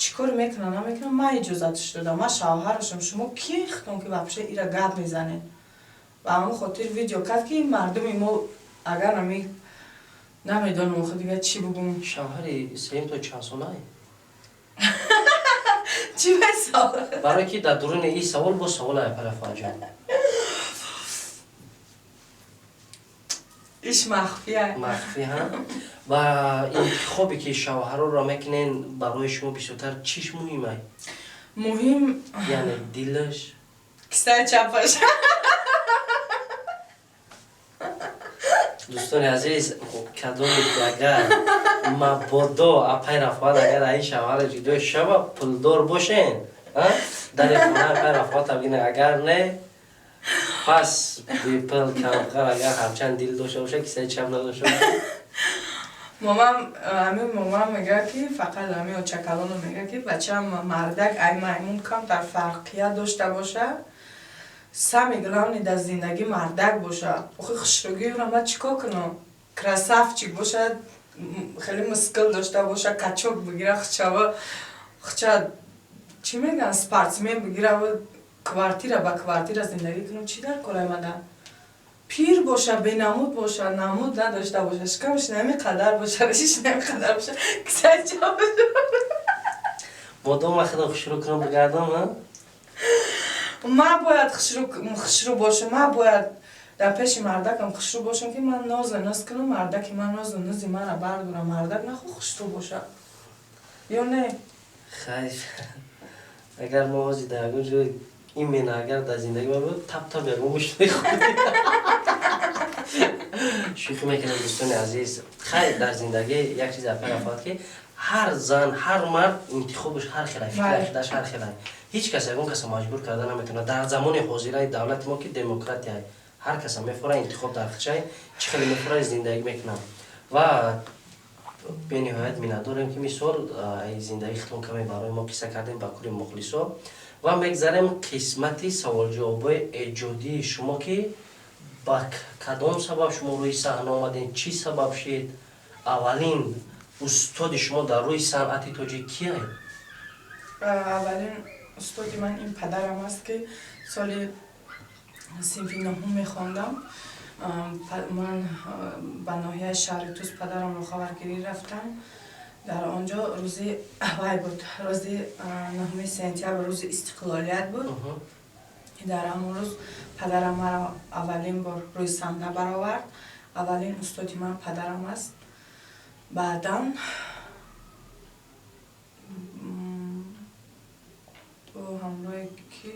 Чӣ кор мекунад, намекунад, ман иҷозатш додам, ман шавҳарашам. Шумо ки хитон ки вообще ира гап мезанед? Ба ҳамон хотир видео кард, ки мардуми мо агар ами намедонам, охи дигар чӣ бугум. Шавҳари сеюм то чанд солае? Чӣ месол? Барое ки дар дуруни ин савол боз савол ая, Парафаҷон. Иш махфия. Махфӣ ҳа. Ва интихобе ки шавҳароро мекунен, барои шумо бисёртар чиш муҳим ай? Муҳим яъне дилаш? Кисаи чапаш. Дӯстони азиз, кадоме ки агар мабодо апай Рафоат агар аи шавҳаро ҷудо шава, пулдор бошен, дари хона апай Рафоата бигина, агар не, пас бепул, камқар, агар ҳарчанд дил дошта боша, кисаи чап надошта боша. Момам, ҳамин момам мегӯяд, ки фақат ҳамин очакалоно мегӯяд, ки бачаам мардак ай маймун камтар фарқият дошта боша, самый главный дар зиндагӣ мардак боша. Охи хушрӯгиро ман чӣ кор кунам? Красавчик боша, хеле мускул дошта боша, качок бигира, хучава хуча, чӣ мегӯянд, спортсмен бигира, квартира ба квартира зиндагӣ кунам, чӣ дар кораи мада? Пир боша, бенамуд боша, намуд надошта боша, шикамаш нами қадар боша, ришиш нами қадар боша, кисаи чап боша. Модома худо хушрӯ кунам бигардам. Ман бояд хушрӯ бошам, ман бояд дар пеши мардакам хушрӯ бошам, ки ман нозу ноз кунам, мардаки ман нозу нози маро бардорам. Мардак нахо хушрӯ боша ё не? Хайр, агар мо ҳозир дар ягон ҷой именно агар дар зиндагӣ ма буд, тап тап ягон гӯшт мехӯрдем. Шӯхӣ мекунем, дӯстони азиз. Хайр, дар зиндагӣ як чиз апай Рафоат, ки ҳар зан, ҳар мард интихобаш ҳар хела, фикри ақидааш ҳар хела. Ҳеҷ кас ягон каса маҷбур карда наметавонад. Дар замони ҳозираи давлати мо, ки демократия, ҳар каса мефора интихоб дар хичай, чӣ хеле мефора зиндагӣ мекунад. Ва бениҳоят миннатдорем, ки мисол зиндагии худтон каме барои мо қисса кардем, ба кули мухлисо. Ва мегзарем қисмати саволҷавобҳои эҷодии шумо, ки ба кадом сабаб шумо рӯи саҳна омадем, чӣ сабаб шид, аввалин устоди шумо дар рӯи санъати тоҷик кие? Аввалин устоди ман ин падарам аст, ки соли синфи нуҳум мехондам, ман ба ноҳияи шаҳри Тус падарамро хабаргирӣ рафтам. Дар он ҷо рӯзи вай буд, рӯзи 9 сентябр, рӯзи истиқлолият буд. Дар ҳамон рӯз падарам маро аввалин бор рӯи саҳна баровард. Аввалин устоди ман падарам аст. Баъдан ҳамроҳе ки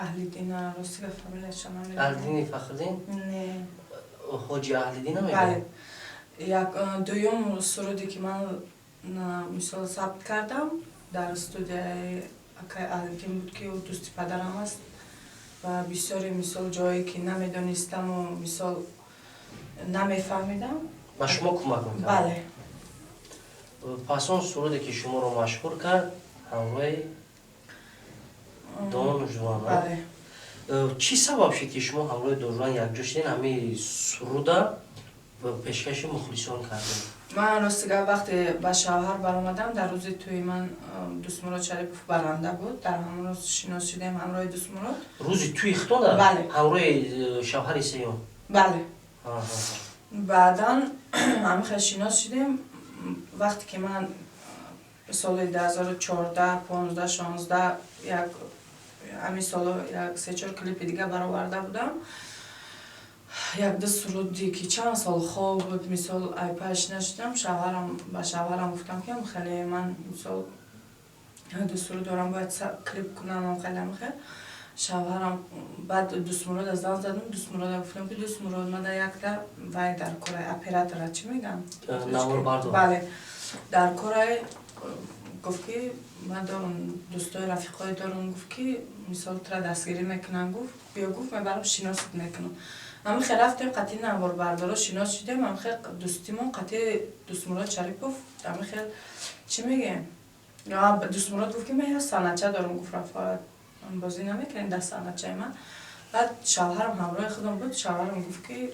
Аҳлиддина, ростига фамилияша намедонам. Аҳлиддини Фахриддин? Не. Ҳоҷи Аҳлиддин? Бале. Як дуюм суруде, ки ман, мисол, сабт кардам дар студияи акай Аҳлиддин буд, ки ӯ дӯсти падарам аст ва бисёре, мисол, ҷое ки намедонистаму, мисол, намефаҳмидам, ба шумо кӯмак мекард? Бале. Пас он суруде, ки шуморо машҳур кард, ҳамроҳи Дон Жуан? Бале. Чӣ сабаб шуд, ки шумо ҳамроҳи Дон Жуан якҷо шудем, ҳамин суруда пешкаши мухлисон кардем? Ман, ростига, вақте ба шавҳар баромадам, дар рӯзи тӯи ман Дӯстмурод Шарипов баранда буд. Дар ҳамон рӯз шинос шудем ҳамроҳи Дӯстмурод. Рӯзи тӯи худтона? Бале. Ҳамроҳи шавҳари сеюм? Бале. Баъдан ҳамин хел шинос шудем. Вақте ки ман соли 2014, 15, 16, як ҳамин соло як се-чор клипи дига бароварда будам, як-ду суруде, ки чанд сол хоб буд, мисол, айпаш нашудам, шавҳарам ба шавҳарам гуфтам, ки хеле ман, мисол, ду суруд дорам, бояд клип кунам, хеле хел. Шавҳарам баъд Дӯстмурода занг задам, Дӯстмурода гуфтам, ки Дӯстмурод, мада якта вай дар корай, оператора чӣ мегӯям? Наворбардор. Бале, дар корай. Гуфт, ки ман дорум дӯстои, рафиқое дорум, гуфт, ки мисол тура дастгирӣ мекунам, гуфт, биё, гуфт, мебарам, шиносат мекунам. Ҳамин хел рафтем, қатъи наворбардоро шинос шудем. Ҳамин хел дӯстимон қатъи Дӯстмурод Шарипов, ҳамин хел, чӣ мегӯем, Дӯстмурод гуфт, ки ман як санъатча дорум, гуфт, Рафоат, бозӣ намекунем дар санъатчаи ман? Баъд шавҳарам ҳамроҳи худам буд. Шавҳарам гуфт, ки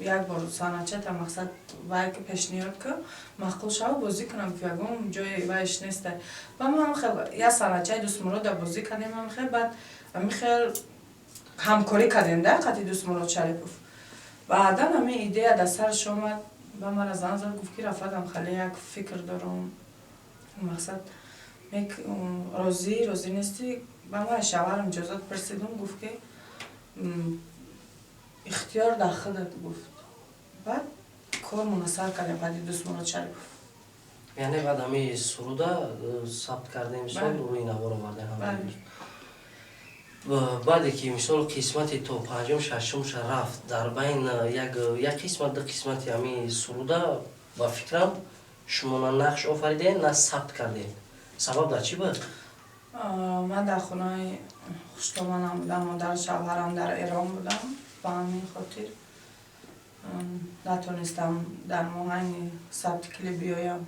як бор санъатчата, мақсад, вай ки пешниҳод кун, маъқул шава, бозӣ кунам, гуфт, ягон ҷои вайш неста. Ба ма хел як санъатчаи Дӯстмурода бозӣ кардем. Ҳамин хел баъд ҳамин хел ҳамкорӣ кардем да қатъи Дӯстмурод Шарипов. Баъдан ҳамин идея дар сараш омад, ба мара занг зад, гуфт, ки Рафатам, хеле як фикр дорум, мақсад, розӣ, розӣ нестӣ? Ба ман шавҳарам иҷозат пурсидум, гуфт, ки ихтиёр дар худат, гуфт. Баъд кормона сар кардем баъди Дӯстмурод Шарипов. Яъне баъд ҳамин суруда сабт кардем, мисол, рӯи навор овардем. Баъде ки, мисол, қисмати то панҷум, шашумша рафт, дар байн як қисмат, ду қисмати ҳамин суруда, ба фикрам, шумо на нақш офаридем, на сабт кардем. Сабаб дар чӣ буд? Ман дар хонаи хуштоманам будам, модару шавҳарам дар Эрон будам. Ба ҳамин хотир натонистам дар моҳайни сабти клип биёям.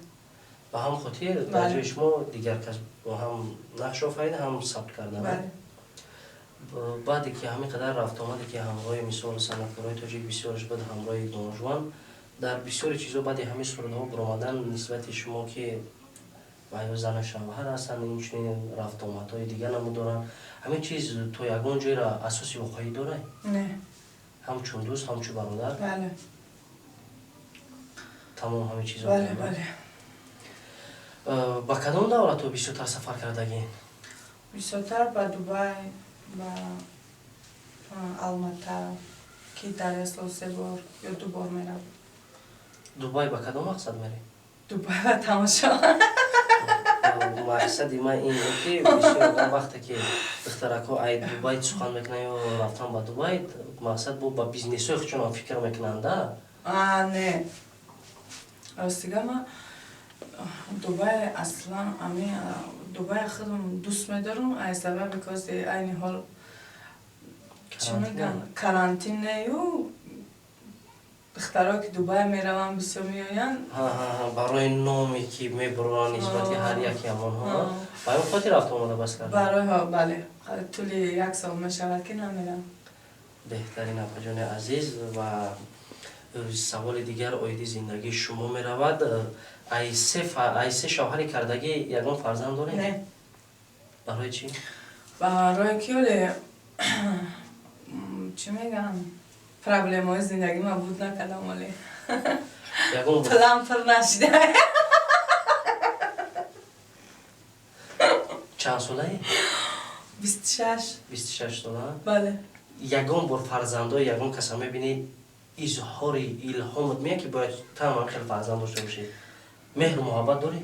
Ба ҳамин хотир дар ҷои шумо дигар кас ҳам нақш офарида, ҳам сабт карда? Баъде ки ҳамин қадар рафтуомаде, ки ҳамроҳи, мисол, санъаткорои тоҷик бисёрш буд, ҳамроҳи Дон Жуан дар бисёри чизо, баъди ҳамин сурудҳо баромадан нисбати шумо, ки ва зану шавҳар ҳастанд, инчунин рафтуомадҳои дигар намуд доранд, ҳамин чиз то ягон ҷойра асоси воқеӣ дорад? Не. Ҳамчун дӯст, ҳамчун бародар? Бале. Тамом, ҳамин чизо? Бале, бале. Ба кадом давлатҳо бисёртар сафар кардагин? Бисёртар ба Дубай, ба Алмата, ки дар як сол се бор ё ду бор меравам. Дубай ба кадом мақсад мерӣ? Дубай ба тамошо. Мақсади ман ин буд, ки бисёр одам вақте ки духтаракҳо ай Дубай сухан мекунанд ё рафтан ба Дубай, мақсад бо ба бизнесҳои худшонам фикр мекунанда. Не, ростига, ман Дубай аслан, ами Дубай худам дӯст медорам, аз сабаби кози айни ҳол, чӣ мегӯянд, карантин нею духтаро, ки Дубай мераванд, бисёр меоянд. Барои номе, ки мебуранд нисбати ҳар яке амонҳо, ба ин хотир рафта омода бас кард? Барои, бале, тӯли як сол мешавад, ки намерам. Беҳтарин, апаҷони азиз. Ва саволи дигар оиди зиндагии шумо меравад. Ай се шавҳари кардагӣ ягон фарзанд доред? Не. Барои чӣ? Барои ки оле, чӣ мегӯям, проблемаҳои зиндагӣ ман буд накардам оле. План пур нашида. Чанд солаи? 26. 26 сола? Бале. Ягон бор фарзандои ягон каса мебинӣ, изҳори илҳомат меяд, ки бояд тамам хел фарзанд дошта бошӣ? Меҳру муҳаббат дорӣ?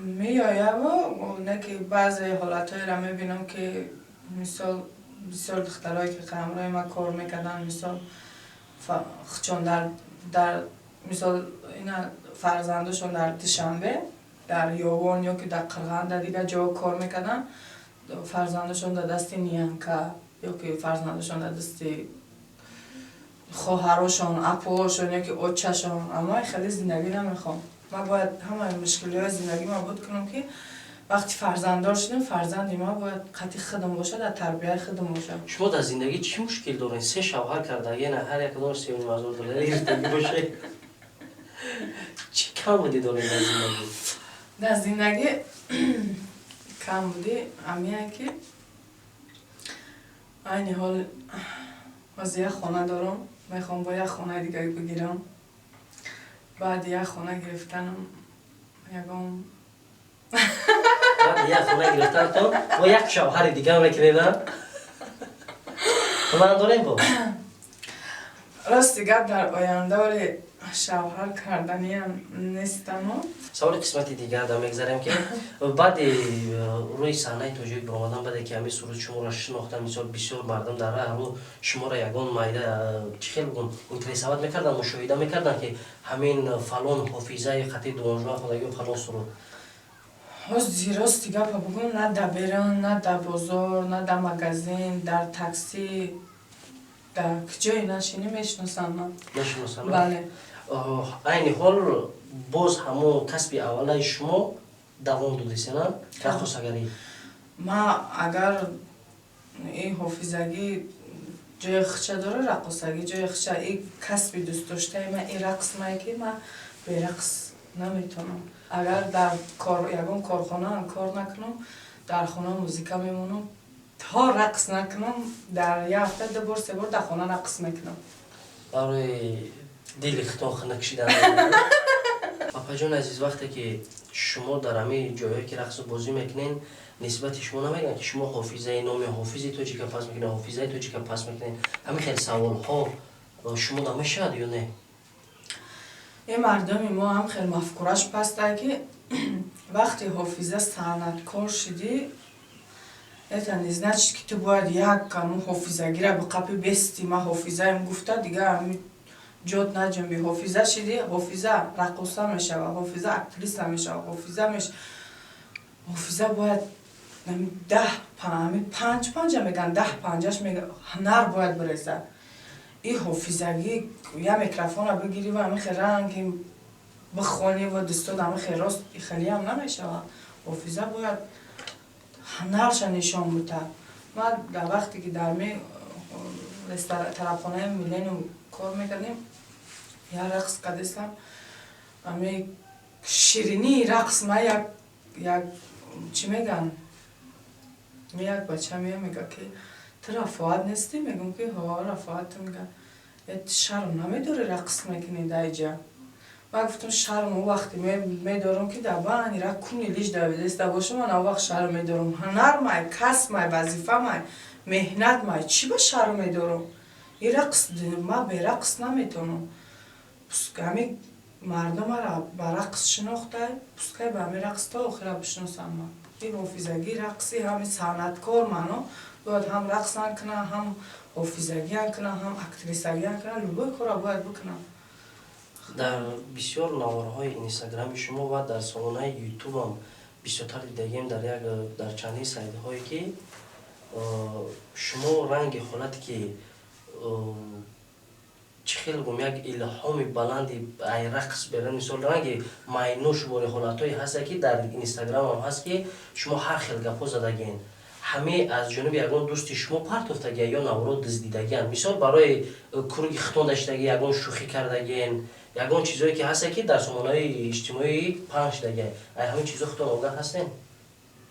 Меояву не ки баъзе ҳолатҳоеро мебинам, ки мисол бисёр духтарое, ки ҳамроҳи ман кор мекарданд, мисол хучон дар мисол ина фарзандошон дар Душанбе, дар Ёвон ё ки дар Қирған, дар дигар ҷо кор мекарданд, фарзандошон дар дасти нянька ё ки фарзандошон дар дасти хоҳарошон, апоошон ё ки отчашон. Аммо хеле зиндагӣ намехоҳам. Ман бояд ҳамаи мушкилиҳои зиндагима буд кунам, ки вақти фарзанддор шудем, фарзанди ман бояд қатъи худам бошад, дар тарбияи худам бошад. Шумо дар зиндагӣ чӣ мушкил доред? Се шавҳар кардагӣ, на ҳар якдон 3,5 ҳазор доллар гирифтагӣ бошед, чӣ камбудӣ доред дар зиндагӣ? Дар зиндагӣ камбудӣ амия, ки айни ҳол ҳозир як хона дорам, мехоҳам бо як хонаи дигар бигирам. Баъди як хона гирифтанам ягон Баъди як хона гирифтантон бо як шавҳари дигар мекунед? План дорем бо? Рости гап, дар оянда вале шавҳар карданиам нестаму. Саволи қисмати дигар да мегзарем, ки баъди рӯи саҳнаи тоҷик баромадан, баъде ки ҳамин суруд шуморо шинохтан, мисол бисёр мардум дар раҳ рӯ шуморо ягон майда чӣ хел бигӯм, интересовать мекарданд, мушоҳида мекарданд, ки ҳамин фалон ҳофизаи қати дувонжуа хондагӣ, фалон суруд? Ҳозир рости гапа бигӯм, на дар берун, на дар бозор, на дар магазин, дар таксӣ, дар ҷое нашинӣ, мешиносанд ман. Мешиносанд? Бале. Айни ҳол боз ҳамон касби аввалаи шумо давом додисена, раққосагарӣ? Ма агар ин ҳофизагӣ ҷои хича дора, раққосагӣ ҷои хича. И касби дӯстдоштаи ман ин рақс мае, ки ман берақс наметавонам. Агар дар ягон корхонаам кор накунам, дар хона музика мемонам, то рақс накунам. Дар як ҳафта ду бор, се бор дар хона рақс мекунам. Барои дили хитон хина кашидан. Апаҷони азиз, вақте ки шумо дар ҳамин ҷойҳое ки рақсу бозӣ мекунен, нисбати шумо намегӯянд, ки шумо ҳофизаи номи ҳофизи тоҷика пас мекунед, ҳофизаи тоҷика пас мекунед? Ҳамин хел саволҳо шумо да мешавад ё не? Ин мардуми мо ҳам хел мафкураш пастае, ки вақте ҳофиза санъаткор шудӣ, это не значит, ки ту бояд як ҳамун ҳофизагира биқапи бести, ман ҳофизаем гуфта, дигар ҳами ҷот наҷунби. Ҳофиза шидӣ, ҳофиза раққоса мешава, ҳофиза актриса мешава, ҳофиза меш ҳофиза бояд даҳ ҳами панҷ панҷа меган, даҳ панҷаш мега, ҳунар бояд бирезад. И ҳофизагӣ я микрофона бигирӣ ва ҳамихе ранги бихонӣ ва дустод ҳамихе рост хелиам намешавад. Ҳофиза бояд ҳунарша нишон бутад. Ман дар вақте ки дар ми тарабхонаи Миллениум кор мекардем, як рақс кардистам, ҳами ширинии рақс ма як чӣ меган, як бача мея, мега, ки ту Рафоат нестӣ? Мегӯм, ки ҳо, Рафоат. Мега: «Шарм намедорӣ, рақс мекунӣ дар иҷа?» Ман гуфтам: «Шарм он вақте медорам, ки дар бани ра куни лиш давидаиста бошам, ман он вақт шарм медорам. Ҳунар май, касб май, вазифа май, меҳнат май, чӣ ба шарм медорам? И рақс, ман берақс наметавонам. Ҳами мардум мара ба рақс шинохтай, пускай ба ҳами рақс то охира бишиносам ман. Ин ҳофизагӣ, рақси, ҳами санъаткор маъно бояд ҳам рақсам кунам, ҳам ҳофизагиам кунам, ҳам актрисагиам кунам, любой корро бояд бикунам.» Дар бисёр наворҳои Инстаграми шумо ва дар сомонаи Ютубам бисёртар дидагем, дар як дар чандин сайтҳое, ки шумо ранги ҳолате ки чӣ хел гум, як илҳоми баланди ай рақс беран, мисол ранги майнӯш бори ҳолатҳое ҳаста, ки дар Инстаграмам ҳаст, ки шумо ҳар хел гапҳо задагиен. Ҳаме аз ҷониби ягон дӯсти шумо партофтагия ё наворо дуздидагиан? Мисол барои курги хитон даштагӣ, ягон шӯхӣ кардагиен, ягон чизое ки ҳаста, ки дар сомонаҳои иҷтимоӣ паҳн шудагия, ай ҳамин чизо хитон огаҳ ҳастен?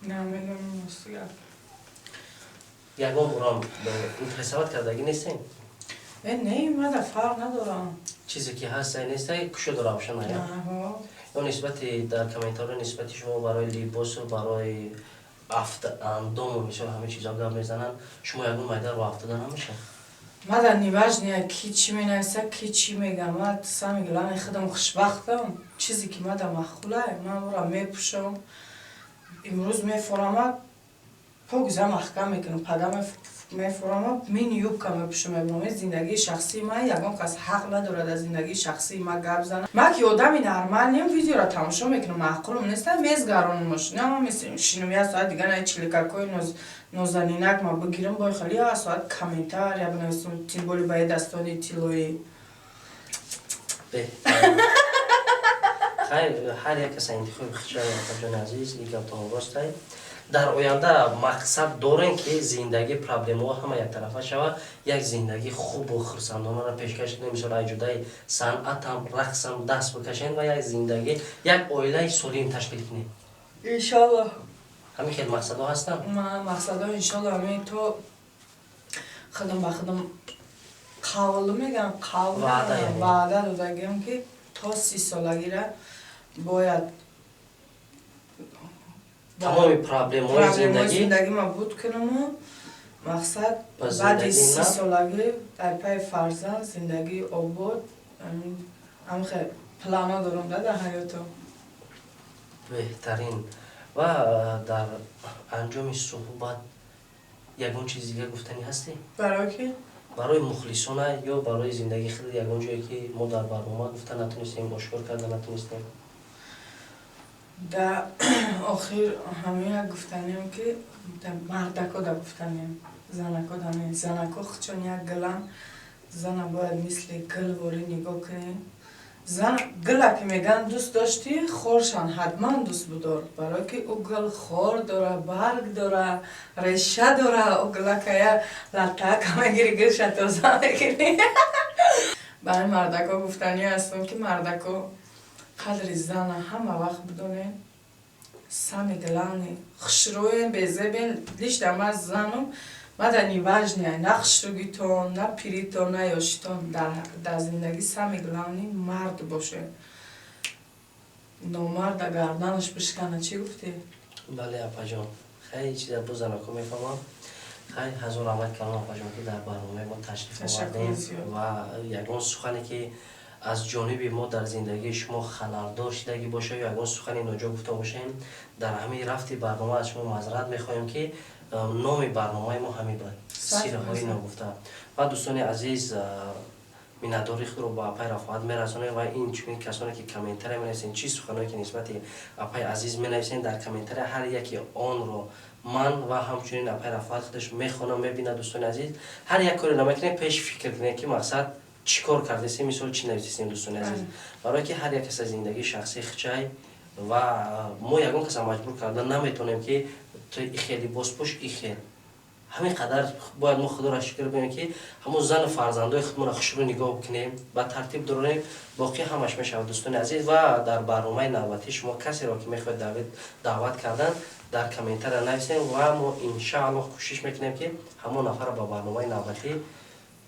Намедонам, рости гап. Ягон борам интересовать кардагӣ нестен? Не, мада фарқ надорам. Чизе ки ҳаста неста, кушоду равшан ая ё нисбати дар комментариҳо нисбати шумо барои либосу барои андому мисол ҳамин чизо гап мезананд, шумо ягон майда роҳ афтода намешавад? Мада неважно, ки чӣ менависа, ки чӣ мега. Ма самое главное, худам хушбахтам. Чизе ки мада маъқулай, ман ӯра мепӯшам. Имрӯз мефорама, покиза маҳкам мекунам, пага мефорама, мини юбка мепӯшам, мебинам. Зиндагии шахсии ман, ягон кас ҳақ надорад аз зиндагии шахсии ма гап зана. Ма ки одами нормальный м, видеоро тамошо мекунам, маъқулам неста, мезгаронамаш. На, ма шинам як соат дига, на чиликакҳои нозанинак ма бигирам, бой хали як соат комментария бинависам, тем более ба дастони тиллоӣ. Беҳтарин. Хайр, ҳар як каса интихоби худша, ҷони азиз, ин гаптон ростай. Дар оянда мақсад дорем, ки зиндагӣ, проблемаҳо ҳама яктарафа шавад, як зиндагии хубу хурсандонаро пешкаш кунем, мисол, айҷудаи санъатам, рақсам даст бикашем ва як зиндагӣ, як оилаи солим ташкил кунем? Иншаллоҳ. Ҳамин хел мақсадҳо ҳастанд? Ма мақсадҳо, иншаллоҳ, ҳамин то худам ба худам қавл мегам, қавл. Ваъда, яъне. Ваъда додагиам, ки то 30 солагира бояд Тамоми проблемаҳои проблемаҳои зиндагӣ зиндагима буд кунаму мақсад Ба баъди зиндагӣ си на? солагӣ дар пайи фарзанд, зиндагии обод. Ҳамхе плано дорам да дар ҳаётам. Беҳтарин. Ва дар анҷоми суҳбат ягон чизи дигар гуфтанӣ ҳастӣ? Барои ки? Барои мухлисона ё барои зиндагии худ, ягон ҷое ки мо дар барнома гуфта натонистем, ошкор карда натонистем. Да охир ҳамин як гуфтаниам, ки мардако да гуфтаниам, занако да не. Занако худшон як гулам. Зана бояд мисли гул ворӣ нигоҳ кунӣ. Зан гула ки меган, дӯст доштӣ, хоршан ҳатман дӯст будор, барое ки ӯ гул хор дора, барг дора, реша дора. Ӯ гулака я латтака мегири, гулша тоза мекунӣ. Барои мардако гуфтанӣ ҳастам, ки мардако, қадри зана ҳама вақт бидонед. Самое главное, хушрӯем, безебен. Лично ман занум, мада неважно, на хушрӯгитон, на пиритон, на ёшитон. Дар зиндагӣ самое главное, мард бошед. Номарда гарданаш бишкана, чӣ гуфтӣ? Бале, апаҷон, хеле чиза бо занако мефаҳмам. Хай, ҳазор раҳмат калом, апаҷон, ки дар барномаи мо ташриф Ташаккур овардем. зиёд. Ва ягон сухане ки аз ҷониби мо дар зиндагии шумо халалдор шидагӣ боша ё ягон сухани ноҷо гуфта бошем, дар ҳамин рафти барнома аз шумо маъзарат мехоҳем, ки номи барномаи мо ҳамин буд, сирҳои ногуфта. Ва дӯстони азиз, миннатдории худро ба апай Рафоат мерасонем. Ва ин чунин касоне ки комментария менависен, чӣ суханое ки нисбати апай азиз менависен дар комментария, ҳар яке онро ман ва ҳамчунин апай Рафоат худаш мехонам, мебинад. Дӯстони азиз, ҳар як коре намекунед, пеш фикр кунед, ки мақсад чӣ кор кардесем, мисол, чӣ нависесем, дӯстони азиз, барое ки ҳар як кас аз зиндагии шахсии хичай ва мо ягон каса маҷбур карда наметонем, ки ту ихел либос пӯш, ихел. Ҳамин қадар бояд мо худоро шукр бинем, ки ҳамон зану фарзандои худмонро хушрӯ нигоҳ кунем, ба тартиб дорем, боқӣ ҳамаш мешавад, дӯстони азиз. Ва дар барномаи навбатӣ шумо касеро ки мехоҳед даъват кардан, дар комментария нависем ва мо иншааллоҳ кӯшиш мекунем, ки ҳамон нафарро ба барномаи навбатӣ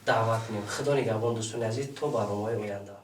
даъват кунем. Худо нигаҳбон, дӯстони азиз, то барномаҳои оянда.